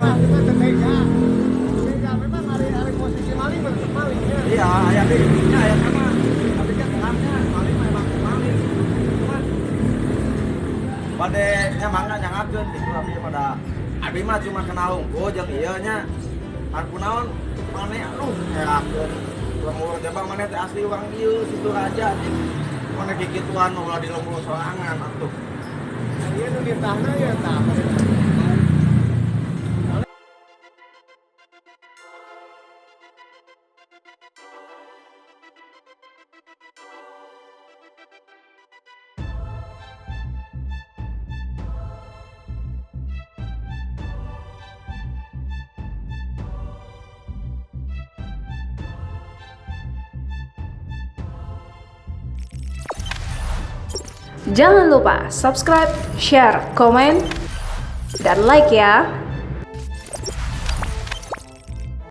Nah, kita tega. Tega memang hari-hari posisi maling tetap maling ya. Iya, aya di nya aya sama. Tapi kan terangnya maling mah emang maling. Cuman bade nya mangga nyangakeun gitu, abi pada abi mah cuma kenal hungkul jeung ieu nya. Kan kunaon maneh, aduh, herakeun. Urang urang jaba maneh teh asli urang ieu Situ Raja anjing. Maneh kikituan mah ulah di lembur sorangan atuh. Nah, ieu nu ditahna ya tah. Jangan lupa subscribe, share, komen, dan like ya.